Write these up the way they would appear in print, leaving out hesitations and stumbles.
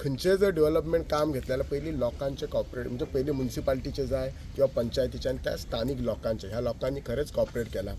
खंयचें जर डेव्हलपमेंट काम घेतलें जाल्यार पयलीं लोकांचें कॉपरेट, म्हणजे पयलीं मुन्सिपालिटीचें जाय किंवा पंचायतीचें आनी त्या स्थानीक लोकांचें. ह्या लोकांनी खरेंच कॉपरेट केलां.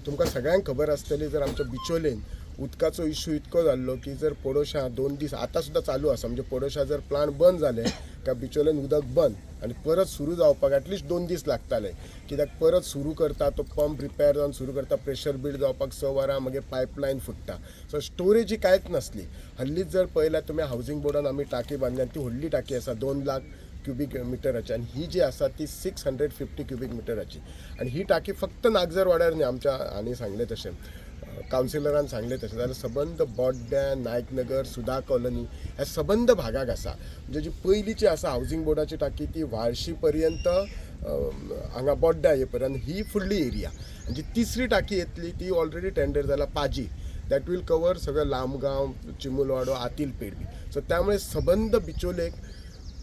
तुमकां सगळ्यांक खबर आसतली, जर आमच्या बिचोलेन उदकाचो इशू इतको जाल्लो की जर पडोशा 2 दीस, आतां सुद्दां चालू आसा, म्हणजे पडोशा जर प्लांट बंद जाले काय बिचोलेन उदक बंद आनी परत सुरू जावपाक एटलिस्ट 2 दीस लागताले. कित्याक परत सुरू करता, तो पंप रिपेर जावन सुरू करता, प्रेशर बिल्ड जावपाक 6 वरां, मागीर पायपलायन फुट्टा. सो स्टोरेज ही कांयच नासली. हल्लीच जर पळयल्यार तुमी, हावजींग बोर्डान आमी टाकी बांदल्या आनी ती व्हडली टाकी आसा, 2 लाख क्युबीक मिटराची, आनी ही जी आसा ती 650 क्युबीक मिटराची. आनी ही टाकी फक्त नागझर वाड्यार न्ही, आमच्या हांणी सांगलें तशें, कावन्सिलरान सांगलें तशें जाल्यार सबंद बोड्ड्या, नायकनगर, सुधा कॉलनी ह्या सबंद भागाक आसा. म्हणजे जी पयलींची आसा हावजींग बोर्डाची टाकी, ती व्हाळशी पर्यंत, हांगा बोड्ड्या ये पर्यंत, ही फुडली एरिया. आनी जी तिसरी टाकी येतली, ती ऑलरेडी टेंडर जाला पाजी, that will cover सगळं लामगांव, चिमुलवाडो, आतील पेडबी. सो त्यामुळे सबंद बिचोलेक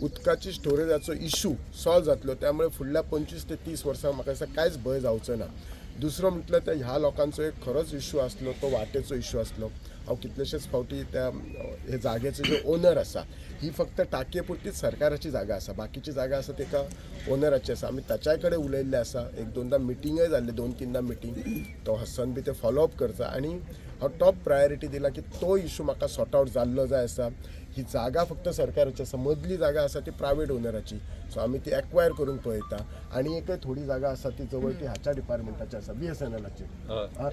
उदकाची स्टोरेजाचो इशू सॉल्व जातलो. त्यामुळे फुडल्या 25 ते 30 वर्सां म्हाका दिसता कांयच भंय जावचो ना. दुसरो म्हटल्यार त्या ह्या लोकांचो एक खरोच इशू आसलो, तो वाटेचो इशू आसलो. हांव कितलेशेच फावटी त्या हे जागेचो जे ओनर आसा, ही फक्त टाकये पुरतीच सरकाराची जागा आसा, बाकीची जागा आसा तेका ओनराची आसा. आमी ताच्याय कडेन उलयल्ले आसा, एक दोनदां मिटींगय जाल्ले, दोन तिनदां मिटींग. तो हसन बी ते फॉलोअप करता आनी हांव टॉप प्रायोरिटी दिला की तो इशू म्हाका सॉर्ट आवट जाल्लो जाय आसा. ही जागा फक्त सरकाराची आसा, मदली जागा आसा ती प्रायवेट ओनराची, सो आमी ती एक्वायर करूंक पळयता. आनी एक थोडी जागा आसा ती जवळ, ती हाच्या डिपार्टमेंटाची आसा, बीएसएनएलाची,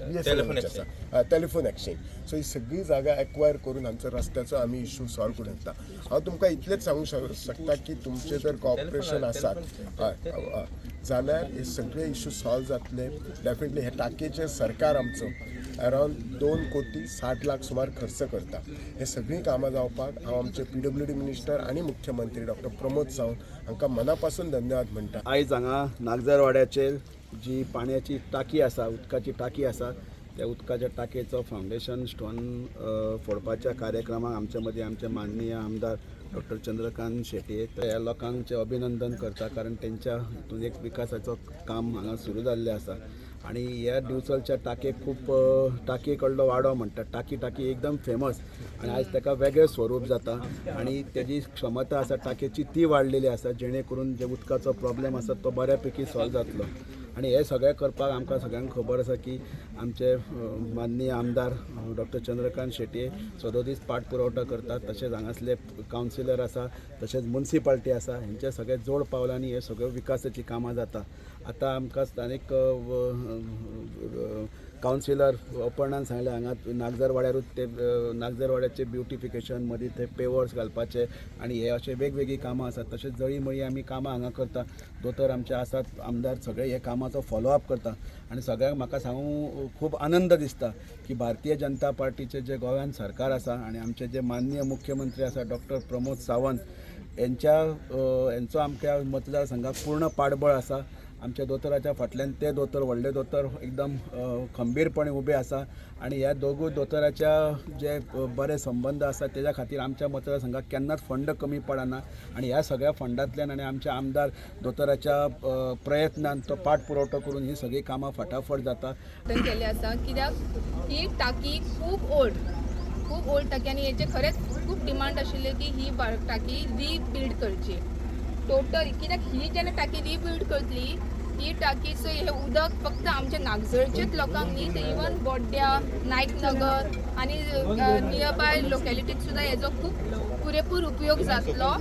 बीएसएनएलाची आसा, टेलिफोन एक्सचेंज. सो ही सगळी जागा एक्वायर करून आमचो रस्त्याचो आमी इशू सॉल्व करूं शकता. हांव तुमकां इतलेंच सांगूंक शकता की तुमचें जर कॉपरेशन आसात, हय हय, जाल्यार हे सगळे इशू सॉल्व जातले डेफिनेटली. हे टाकयेचेर सरकार आमचो अरावंड 2 कोटी 60 लाख सुमार खर्च करता. हे सगळीं कामां जावपाक हांव आमचे पीडब्ल्यूडी मिनिस्टर आनी मुख्यमंत्री डॉक्टर प्रमोद सावंत हांकां मना पासून धन्यवाद म्हणटा. आयज हांगा नागझरवाड्याचेर जी पाण्याची टाकी आसा, उदकाची टाकी आसा, त्या उदकाच्या टाकयेचो फावंडेशन स्टोन फोडपाच्या कार्यक्रमाक आमचे मदीं आमचे माननीय आमदार डॉक्टर चंद्रकांत शेटये. ह्या लोकांचें अभिनंदन करता, कारण तेंच्या हितून एक विकासाचो काम हांगा सुरू जाल्लें आसा. आनी ह्या दिवचलच्या टाकयेक खूब टाकये कडलो वाडो म्हणटात. टाकी टाकी एकदम फेमस आनी आयज ताका वेगळें स्वरूप जाता आनी तेजी क्षमता आसा टाकयेची ती वाडलेली आसा, जेणे करून जे उदकाचो प्रॉब्लेम आसा तो बऱ्या पैकी सॉल्व जातलो. आनी हे सगळें करपाक आमकां सगळ्यांक खबर आसा की आमचे माननीय आमदार डॉक्टर चंद्रकांत शेटये सदोदीस पाठ पुरवठो करतात. तशेंच हांगासले कावन्सिलर आसा, तशेंच मुन्सिपाल्टी आसा, हेंचे सगळे जोड पावलांनी हे सगळे विकासाची कामां जाता. आतां आमकां स्थानीक कावन्सिलर अपर्णान सांगलें, हांगा नागझर वाड्यारूच ते नागझर वाड्याचे ब्युटिफिकेशन, मदीं ते पेवर्स घालपाचे आनी हे अशे वेगवेगळीं कामां आसात. तशेंच जळी मळी आमी कामां हांगा करता. दोतोर आमचे आसात, आमदार सगळे हे कामाचो फॉलोअप करता. आनी सगळ्यांक म्हाका सांगूं खूब आनंद दिसता की भारतीय जनता पार्टीचे जे गोव्यान सरकार आसा आनी आमचे जे माननीय मुख्यमंत्री आसा डॉक्टर प्रमोद सावंत यांचो आमच्या मतदारसंघाक पूर्ण पाठबळ आसा. आमच्या दोतोराच्या फाटल्यान ते दोतोर, व्हडले दोतोर एकदम खंबीरपणे उबे आसा आनी ह्या दोगूय दोतोराच्या जे बरे संबंद आसा, तेज्या खातीर आमच्या मतदारसंघाक केन्नाच फंड कमी पडना. आनी ह्या सगळ्या फंडांतल्यान आनी आमच्या आमदार दोतोराच्या प्रयत्नान तो पाठ पुरवठो करून ही सगळीं कामां फटाफट जाता. केल्लें आसा, कित्याक ही टाकी खूब ओल्ड, खूब ओल्ड टाकी आनी हेचे खरेंच खूब डिमांड आशिल्ले की ही टाकी रिबिल्ड करची टोटल. कित्याक ही जेन्ना टाकी रिबिल्ड करतली, ही टाकीचो हे उदक फक्त आमच्या नागझरचेच लोकांक न्ही, तर इवन बोड्ड्या, नायकनगर आनी नियरबाय लोकेलिटीक सुद्दां हेजो खूब पुरेपूर उपयोग जातलो.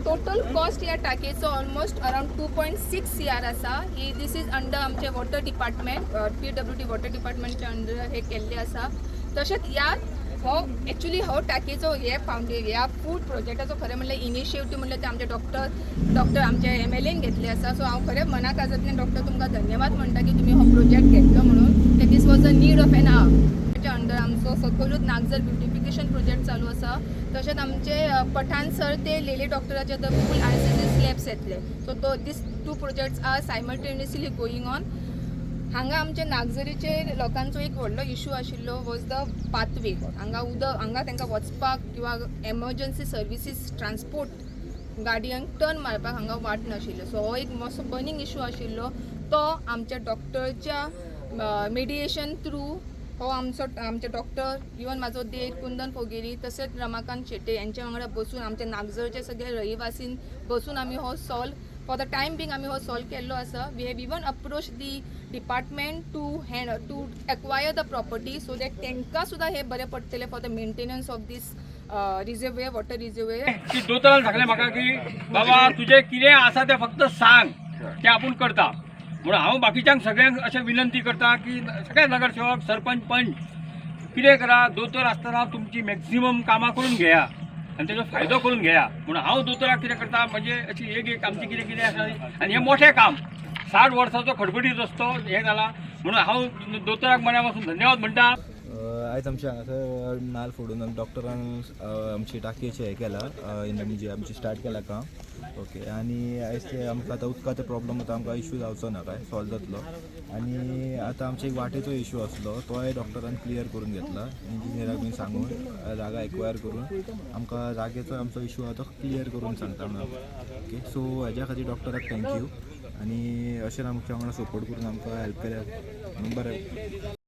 टोटल कॉस्ट ह्या टाकयेचो ऑलमोस्ट अरावंड 2.6 सीआर आसा. ही this is under आमचे वॉटर डिपार्टमेंट, पीडब्ल्यूडी वॉटर डिपार्टमेंटच्या अंडर हे केल्ले आसा. तशेंच ह्या हो एक्चुली हो टाकयेचो हे फावंडे ह्या फूड प्रोजेक्टाचो खरें म्हणल्यार इनिशिएटीव म्हणल्यार ते आमचे डॉक्टर डॉक्टर आमचे एमएलएन घेतले आसा. सो हांव खरें मना काळजांतल्यान डॉक्टर तुमकां धन्यवाद म्हणटा की तुमी हो प्रोजेक्ट घेतलो म्हणून. ते this was a need of an hour. त्याच्या अंडर आमचो सकयलूच नागझर ब्युटिफिकेशन प्रोजेक्ट चालू आसा. तशेंच आमचे पठाण सर ते लेले डॉक्टराचे आतां फूल आरसीसी स्लॅब्स येतले. सो तो these two projects are simultaneously going on. हांगा आमचे नागझरीचे लोकांचो एक व्हडलो इशू आशिल्लो, वॉज the pathway. हांगा उदक, हांगा तांकां वचपाक किंवा एमर्जन्सी सर्विसीस ट्रान्सपोर्ट गाडयांक टर्न मारपाक हांगा वाट नाशिल्ल्यो. सो हो एक मातसो बर्निंग इशू आशिल्लो, तो आमच्या डॉक्टरच्या मिडिएशन थ्रू हो आमचो आमचे डॉक्टर इवन म्हाजो देर कुंदन फोगेरी तशेंच रमाकांत शेट्ये यांच्या वांगडा बसून आमचे नागझरचे सगळे रहिवासीन बसून आमी हो solve for the time being आमी हो सॉल्व केल्लो आसा. We have even approach the department to hand to acquire the property so that तांकां सुद्दां हें बरें पडटलें for the maintenance of this reservoir, water reservoir. की दोतोरान सांगलें म्हाका की बाबा तुजें कितें आसा तें फक्त सांग, तें आपूण करता. म्हणून हांव बाकीच्यांक सगळ्यांक अशें विनंती करता की सगळे नगरसेवक, सरपंच, पंच कितें करा, दोतोर आसतना तुमची मॅक्झिमम कामां करून घेया आनी तेजो फायदो करून घेया. म्हणून हांव दोतोराक कितें करता म्हणजे अशी एक एक आमची कितें कितें आसा आनी हें मोठें काम 60 वर्साचो खडबडीत रस्तो हें जाला, म्हणून हांव दोतोराक मना पासून धन्यवाद म्हणटा. आयज आमच्या हांगासर नाल फोडून डॉक्टरान आमची टाकयेचें हें केलां, म्हणजे आमची स्टार्ट केलां काम. ओके, आनी आयज ते आमकां आतां उदकाचो प्रॉब्लम आतां आमकां इशू जावचो ना, काय सॉल्व जातलो. आनी आतां आमचे एक वाटेचो इशू आसलो तोय डॉक्टरान क्लियर करून घेतला, इंजिनियराक बीन सांगून जागा एक्वायर करून आमकां जागेचो आमचो इशू आहा तो क्लियर करून सांगता म्हणून. ओके, सो हेज्या खातीर डॉक्टराक thank you, आनी अशें आमच्या वांगडा सपोर्ट करून आमकां हेल्प केल्या म्हणून बरें.